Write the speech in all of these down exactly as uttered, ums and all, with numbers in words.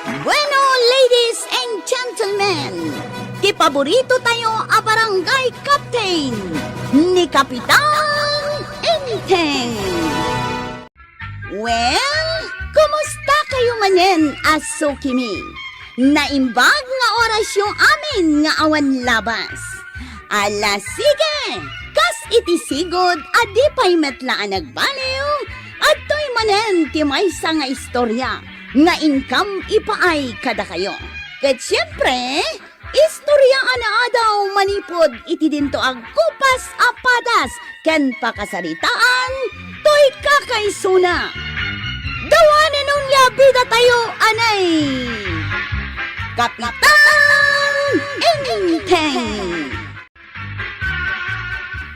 Bueno, ladies and gentlemen, ti paborito tayo a barangay captain, ni Kapitan Enteng. Well, kumusta kayo manen a sukimi? Naimbag nga orasyo amin nga awan labas. Ala, sige! Kas iti sigud a di pay met la a nagbaliw, adtoy manen ti maysa nga istorya nga inkam ipaay kadakayo. Ket siempre, istorya a naadaw manipud iti dinto agkupas a padas ken pakasaritaan toy kakaisuna. Dawanen onia bida tayo, anay! Kapitan Enteng!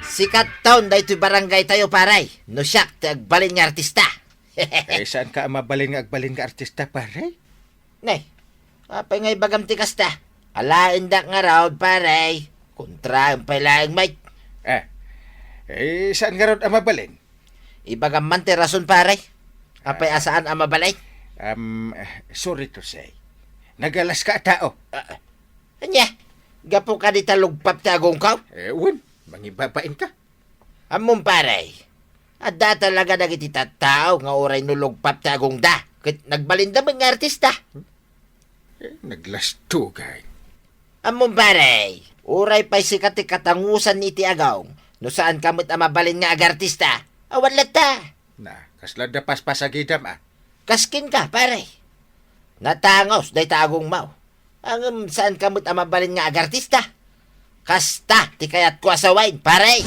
Sikat taon daytoy barangay tayo, pare. No siak ti agbalin nga artista. Eh, saan ka a mabalin nga agbalin nga artista, pare? Ne, apay nga ibagam ti kasta? Alaendak ngarud, pare. Kontraem pay laeng, Mike. Ah, eh, saan ngarud a mabalin? Ibagam man ti rason, pare. Apay a saan a mabalin? Um, sorry to say. Nagalas ka a tao. Ah, ania? Gapu ka dita lugpap ti agongko? Eh, wen, mangibabain ka. Ammom, pare, adda talaga dagiti tattao nga uray no lugpap ti agongda, ket nagbalinda met nga artista. Eh, naglastugay. Ammom, pare, uray pay sika ti katangusan iti agong, no saan ka met a mabalin nga agartista, awan latta. Na, kasla da paspasagidam, a? Kas kenka, pare. Natangus dayta agongmo. Ngem saan ka met a mabalin nga agartista. Kasta ti kayatko a sawen, pare.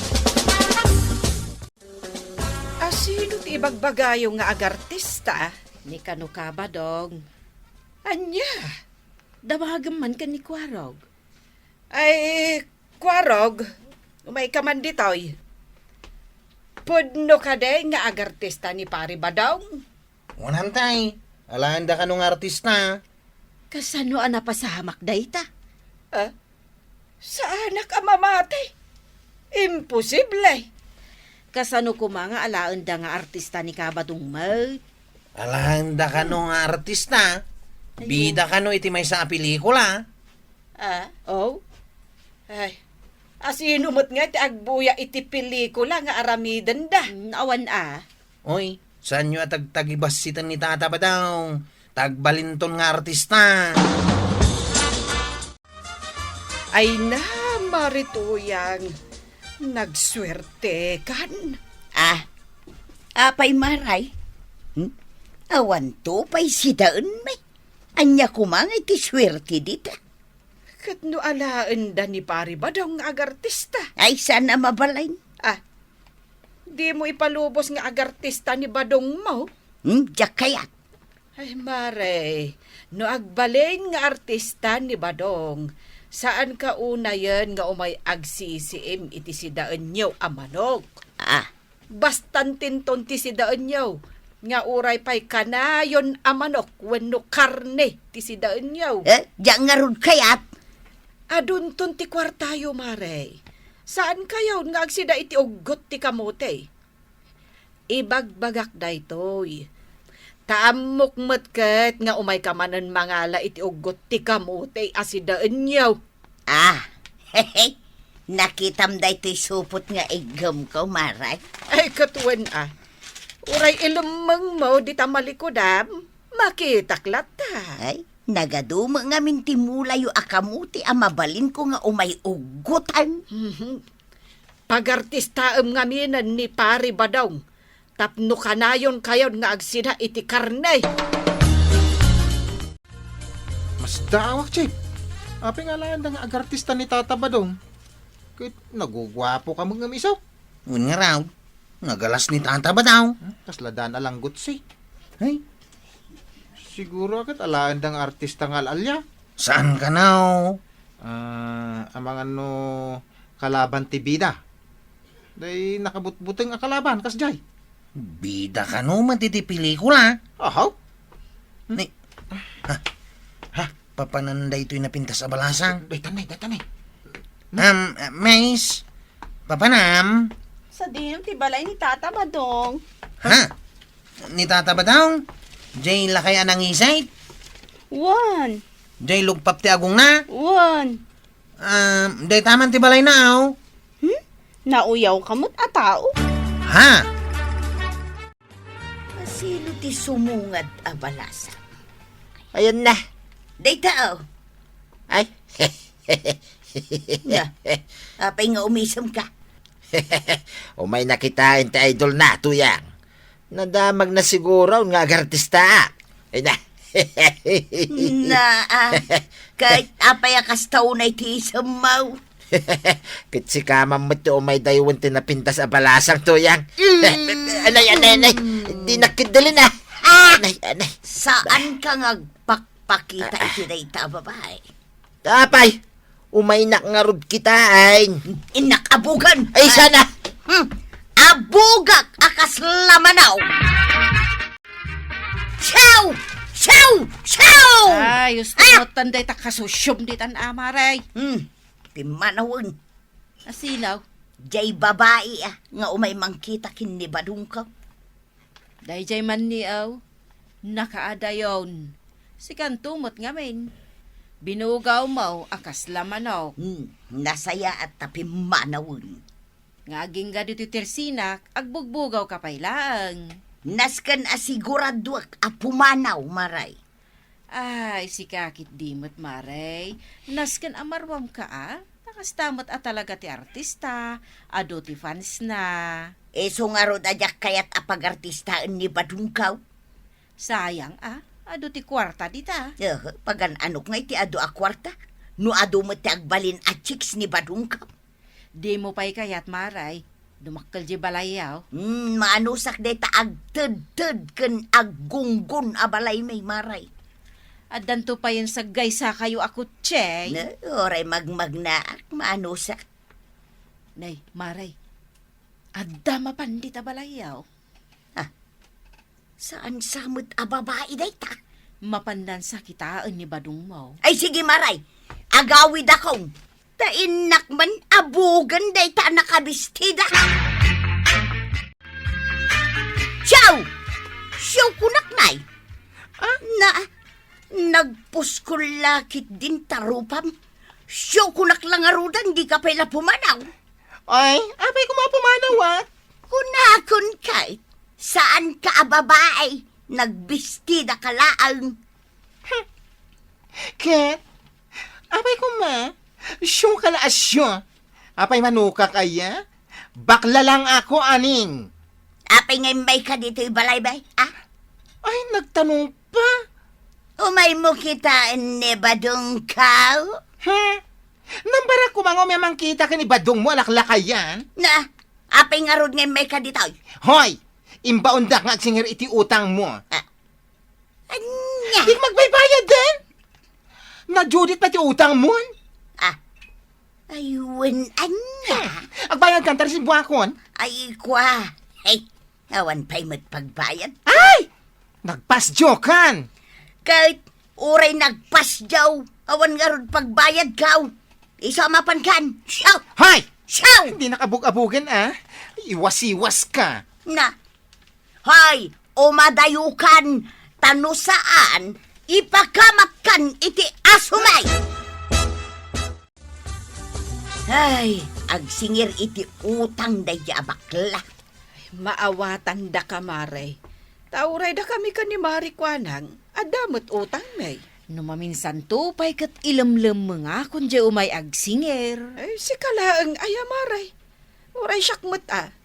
A sino ti ibagbagayo nga agartista? Ni kano ka, Badong? Ania? Dawagem man ken ni Kuarog. Ay, Kuarog, umayka man ditoy. Pudno kadi nga agartista ni Pari Badong? Wen, tay, alaenda kano nga artista. Kasano a napasamak dayta? Ah? Saanak a mamati? Imposible! Kasano koma nga alaenda nga artista ni Kabadong met? Alaenda kano nga artista? Ayun. Bida kano iti maysa a pelikula? Ah? Oh? Ay, asino met nga ti agbuya iti pelikula nga aramidenda? Mm, awan a. Oy, saanyo a tagtagibassiten ni Tata Badong? Tagbalinton nga artista. Ay na, Marituyang, nagsuertekan. Ah, apay, Maray? Hmm? Awanto pay sidaenmi. Ania koma nga iti suerte dita? Ket no alaenda ni Pari Badong nga agartista? Ay, saan a mabalin. Ah, dimo ipalubos nga agartista ni Badongmo? Hmm, diak kayat. Ay, Maray, no agbalin nga artista ni Badong, saanka unayen nga umay agsisiim iti sidaenyo a manok. Ah. Bastantinton ti sidaenyo, nga uray pay kanayon a manok wenno karne ti sidaenyo. Eh, diak ngarud kayat. Adunton ti kuartayo, Maray. Saankayon nga agsida iti uggot ti kamote. Ibagbagak daytoy. Ta ammok met ket nga umayka manen mangala iti uggot ti kamote a sidaenyo. Ah, nakitam daytoy supot nga iggemko, Maray? Ay, ket wen a. Uray ilemmengmo dita malikudam, makitak latta. Ay, nagadu met ngamin ti mulayo a kamote a mabalinko nga umay uggotan. Mhm. Pagartistaem ngaminen ni Pari Badong tapno kanayonkayon nga agsida iti karne. Masdaawak, Chief. Apay nga alaenda nga agartista ni Tata Badong? Ket naguguapoka met ngem isu. Wen ngarud, nagalas ni Tata Badong. Hmm, kasla daan a langgutsi. Ay. Siguro ket alaenda nga artista nga al-alia. Saan kano? Ah, amangan no kalaban ti bida. Day nakabutbuteng a kalaban, kasdiay. Bida kano met iti pelikula? Ahaw. Ni, ha? Ha? Papanan daytoy napintas a balasang? Dayta ne, dayta ne. Um, uh, Miss, papanam? Sadino ti balay ni Tata Badong? Ha? Ni Tata Badong? Jay lakay a nangisit? Wen. Jay lugpap ti agongna? Wen. Ah, dayta man ti balayna, aw? Hmm? Nauyawka met a tao? Ha? Asino ti sumungad a balasang? Ayan na. Dayta, aw. Ay. Na, apay nga umisemka? Umayna kitaen ti idolna, Tuyang. Nadamagna siguro nga agartista. Ay na. Na, ah, ket apay a kasta unay ti isemmo? Ket sika man met ti umay daywen ti napintas a balasang, Tuyang. Mm. Anay, anay, anay. Di nakidalin, ah. Ah! Anay, anay. Saanka nga agpakpakita iti dayta a babae? Apay, umaynak ngarud kitaen. Innak abugen. Ay, sana. Hmm. Abugak a kasla manaw. Siaw! Siaw! Siaw! Ay, gusto mo tan dayta kasusyom ditan, Mare. Hmm. Pimmanawen. Asino? Jay babai, ah, nga umay mangkita ken ni Badongko. Dayjay man ni aw, nakaadayon. Sikanto met ngamin. Binugawmo a kasla manok. Hmm, nasayaat ta pimmanawen. Nga agingga ditoy tersinak, agbugbugawka pay laeng. Nasken a siguraduak a pumanaw, Mare. Ay, sika ketdi met, Mare. Nasken a maruamka, a? Ta kasta met a talaga ti artista, adu ti fansna. Isu ngarud a diak kayat a pagartistaen ni Badongko. Sayang, a? Adu ti kuarta dita. Eh, pagan-anok nga iti adu a kuarta? No adu met ti agbalin a chicks ni Badongko. Dimo pay kayat, Mare. Dumakkel di balayyo. Hmm, maanusak dayta agtedted ken aggunggon a balaymi, Mare. Addanto payen saggaysakayo a kotse. Ne, uray magmagnaak, maanusak. Nay, Mare. Adda mapan dita balayyo. Ah, saan sa met a babai dayta? Mapandan sa kitaen ni Badongmo. Ay, sige, Mare. Agawidakon. Ta innak man abugen dayta a nakabistida. Siaw! Siaw kunak, Nay. Ah? Na, nagpuskol la ketdin ta rupam. Siaw kunak la ngaruden, dika pay la pumanaw. Ay, apay koma a pumanaw, a? Kunakon kay, saanka a babai, nagbistidaka laeng. Hmm. Ket, apay koma, siawka la a siaw. Apay manukak aya? Bakla lang ako, aning. Apay nga immayka ditoy balay, bay? Ah? Ay, nagtanong pa. Umaymo kitaen ni Badongko? Hmm? Nambarak koma nga umay a mangkita ken ni Badongmo a laklakayan? Na, apay ngarud nga immayka ditoy? Hoy! Imbaondak nga agsingir iti utangmo. Ah. Ania? Di magbaybayad den? Nadudit pay ti utangmon? Ah. Ay, wen, ania? Hmm. Agbayadkan ta risimbuakon. Ay, kua. Hey, awan pay met pagbayad. Ay! Nagpasdiokan! Ket uray nagpasdiaw, awan ngarud pagbayadko. Isu a mapankan. Siaw! Hoy! Siaw! Dinak abug-abugen, a. Iwas-iwaska. Na, Hay, umadayokan, ta no saan, ipakamatkan iti asumay. Ay, agsingir iti utang daydi a bakla. Maawatandaka, Mare. Ta uray dakami ken ni Mare kuanang, adda met utangmi. No maminsanto pay ket ilemlemmengakon diay umay agsingir. Ay, sika laeng aya, Mare. Uray siak met a.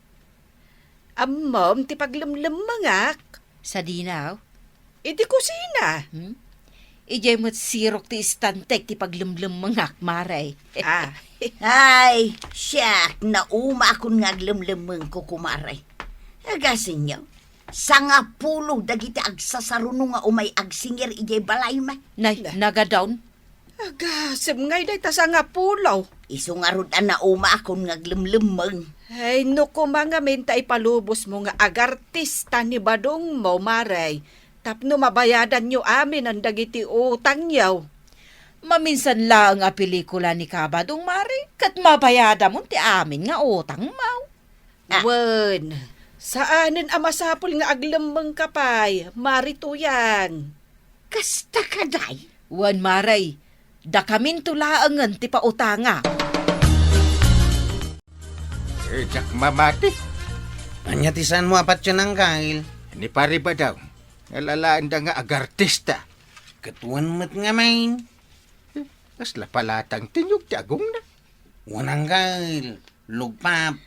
Ammom ti paglemlemmengak? Sadino? Iti kusina. Hmm? Idiay met sirok ti istantek ti paglemlemmengak, Mare. Ah. Ay, siak, naumaakon nga aglemlemmengko, kumare. Agasenyo, sangapulo dagiti agsasaruno nga umay agsingir idiay balaymi. Nay, na- nagadawn? Agasem ngay dayta sangapulo. Isu ngarud a naumaakon nga aglemlemmeng. Ay, no koma ngamin ta ipalubosmo nga agartista ni badongmo, Mare, tapno mabayadanyo aminen dagiti utangyo. Maminsan laeng a pelikula ni Kabadong, Mare, ket mabayadamon ti amin nga utangmo. Ah. Wen, saanen a masapul nga aglemmengka pay, Mare Tuyang. Kasta kadi? Wen, Mare, dakaminto laengen ti pautanga. Eh, diak mamati. Ania ti saanmo a patien, Angkel? Ni Pare Badong, nalalaenda nga agartista. Ket wen met ngamin. Eh, kasla palatang ti niyog ti agongna. Wen, Angkel, lugpap.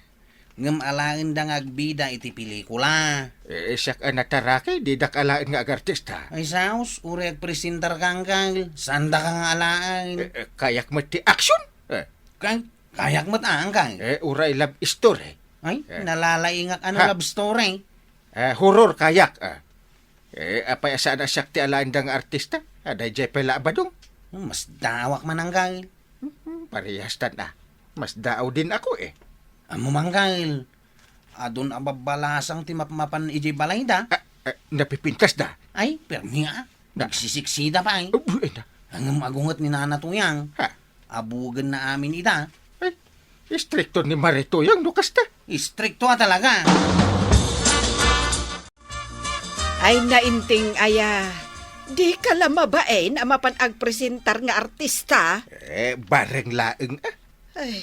Ngem alaenda nga agbida iti pelikula. Eh, siak a nataraki, didak alaen nga agartista. Ay, saos, uray agpresentarka, Angkel. Saandaka nga alaen. Eh, eh, kayak met ti action. Eh. Kay, kayak met, Angkel. Eh, uray love story. Ay, eh, nalalaingak a no love story. Eh, horror kayak, ah. Eh, apay a saan a siak ti alaenda nga artista? Adda idiay pay la a Badong. Masdaawak man, Angkel. Hmm, parehas tan a. Masdaaw din ako, eh. Ammom, Angkel, adun a babbalasang ti mapmapan idiay balayda. Ah, ah, napipintasda? Ay, permi a. Na- Nagsisiksida pay. Oh, ay na. Ngem agunget ni Nana Tuyang. Ha? Abugenna amin ida. Ay, istrikto ni Mare Tuyang no kasta. Istrikto a talaga. Ay, Inteng, aya, dika la mabain a mapan agpresentar nga artista? Eh, bareng laeng, ah. Ay,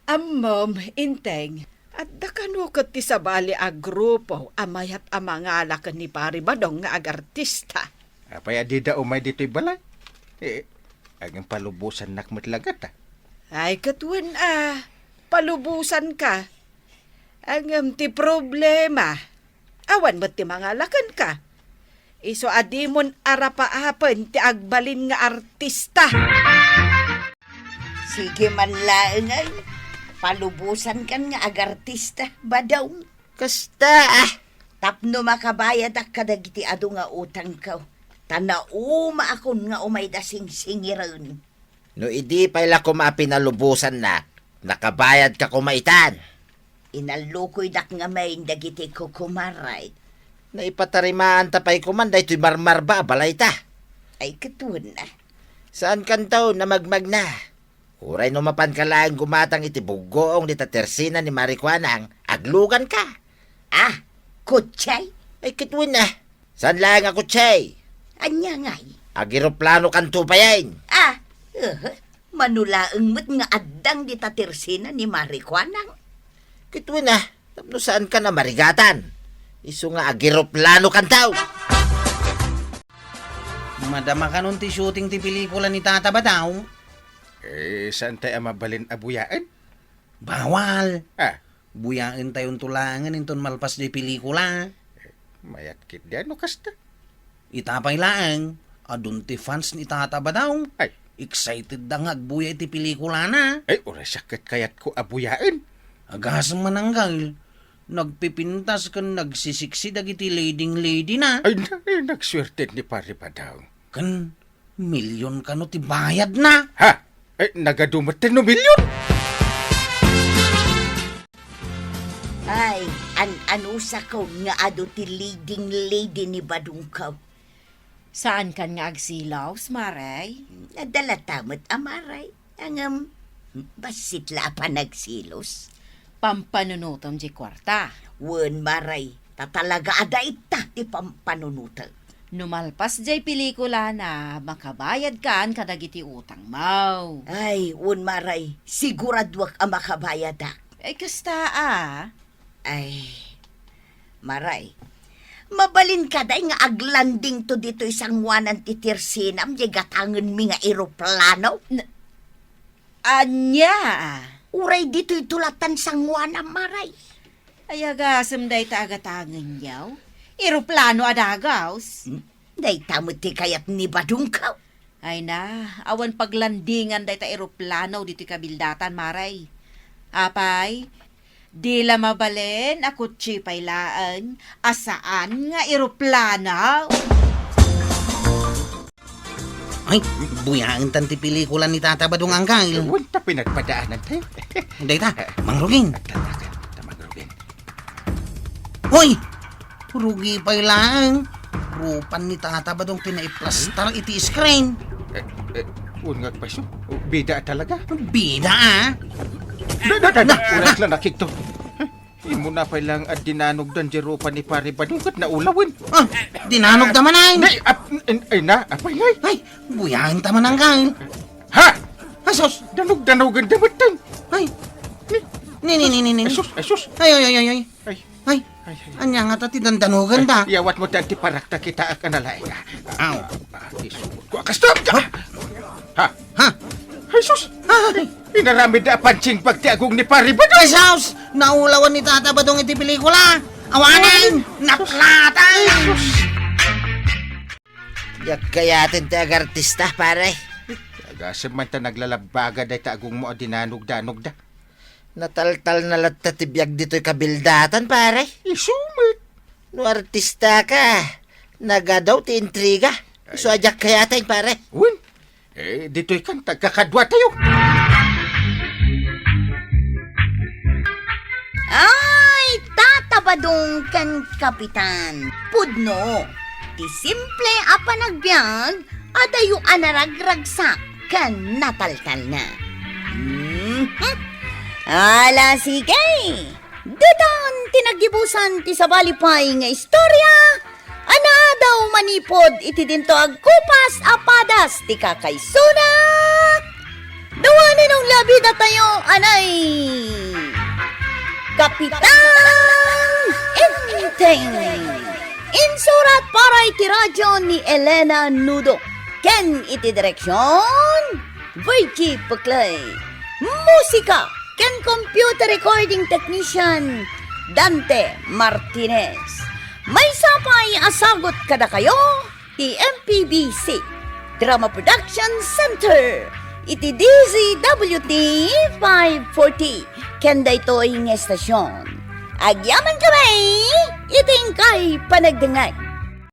ammom, Inteng, adda kano ket ti sabali a grupo a mayat a mangala ken ni Pare Badong nga agartista? Apay a dida umay ditoy balay? Eh, aging palubosannak met laeng ta. Ay, ket wen a, palubosanka. Ngem ti problema, awan met ti mangala kenka. Isu a dimon arapaapen ti agbalin nga artista. Sige man laeng ay, palubosankan nga agartista, Badong. Kasta, ah. Tapno makabayadak kadagiti adu nga utangko, ta naumaakon nga umayda singsingiren. No idi pay la koma a pinalubosannak, nakabayadka koma itan. Inallukoydak ngamin dagiti kukumaray. Naipatarimaanta pay koman daytoy marmarba a balayta. Ay, ket wen a. Saankanto a magmagna. Uray no mapanka laeng gumatang iti buggoong dita tersina ni Mare Kuanang, agluganka. Ah, kotse? Ay, ket wen a. Saan laeng a kotse? Ania ngay? Ageroplanokanto payen. Ah, eh, mano laeng met nga addang dita tersina ni Mare Kuanang. Ket wen a, tapno saankan a marigatan. Isu nga ageroplanokanto. Madama kanon ti shooting ti pelikula ni Tata Badong? Eh, saantay a mabalin a buyaen? Bawal. Ah. Buyaentayonto laengen inton malpas diay pelikula. Mayat ketdi a no kasta. Ita pay laeng, adun ti fans ni Tata Badong. Ay. Excitedda nga agbuya iti pelikulana. Ay, uray siak ket kayatko a buyaen. Agasem man, Angkel. Nagpipintas ken nagsisiksi dagiti leading lady na. Ay, na-, ay, nagsuerte ni Pare Badong. Ken Milyon kano ti bayadna? Ha? Eh, nagadu met no milyon? Ay, an-anusakon nga adu ti leading lady ni badongko. Saankan nga agsilos, Mare? Adda latta met a Mare. Ngem, bassit la a panagsilos. Pampanunotem diay kuarta. Wen, Mare, ta talaga a dayta ti pampanunotem. No malpas diay pelikulana, makabayadkan kadagiti utangmo. Ay, wen, Mare, siguraduak a makabayadak. Ay, kasta a. Ay, Mare, mabalin kadi nga aglandingto ditoy sangoanan ti tersinam diay gatangenmi nga eroplano? N-, Ania? Uray ditoy tulatan sangoanam, Mare. Ay, agasem dayta a gatangenyo. Eroplano a dagus. Hmm? Dayta met ti kayat ni badongko. Ay na, awan paglandingan dayta eroplano ditoy kabildatan, Mare. Apay, di la mabalin a kutsi pay laeng a saan nga eroplano. Ay, buyaentan ti pelikula ni Tata Badong, Angkel. Wen ta pinagpadaanantayo. Dayta, Mang Rugin. Ta, ta, ta, Mang Rugin. Hoy! Rugi pay laeng. Rupan ni Tata Badong ti naiplastar iti screen. Eh, eh, wen nga agpaso. Bida talaga. Bida, a? Da, da, da, da. Na, uray na nakigto. Immuna pay laeng a dinanogdan diay rupa ni Pare Badong ket naulawen. Ah, dinanogda man ay? Nay, ap-, Ay, na, apay ngay? Ay, buyaen ta man ang kain. Ha? Ay, sus! Danog-danogen da metten. Ay. Ni, ni, ni, ni, ni, ni. Ay, sus, ay, sus. Ay, ay, ay, ay, ay. Ay. Ay. Ay, ay. Anya nga ta ti dandanogen da? Ay, iyawat mo ti antiparak ta kita ak analaing. Aw. Ah, isu. Kua, kasta! Ha? Ha? Ha? Ay, sus! Ay. Inaramid da a punching bag ti agong ni Pari Badong. Ay, sus! Naulawan ni Tata Badong iti pelikula. Awanan! Ay. Naplatan! Ay, sus! Diak kayaten ti agartista, pare. Agasem man ta naglalabbaga dayta agongmo a dinanogdanogda. Nataltalna latta ti biag ditoy kabildatan, pare. Isu met. No artista ka, nagadaw ti intriga. Isu a diak kayaten, pare. Wen, eh, ditoy kan, tagkakadua tayo. Ay, Tata Badong ken Kapitan. Pudno, ti simple a panagbiag, adayo a naragragsak ken nataltalna. Mhm. Ala, sige. Ditan ti naggibusan ti sabali pay nga istorya a naadaw manipud iti dinto agkupas a padas ti kakaisuna. Dawanen no labi datayo, anay! Kapitan Enteng. Insurat para iti radio ni Elena Nudo ken iti direksion, Virgie Puclay. Musika ken computer recording technician, Dante Martinez. Maysa pay a sagut kadakayo ti M P B C Drama Production Center iti D Z W T five forty ken daytoy nga estasion. Agyaman kami iti inkay panagdengngeg.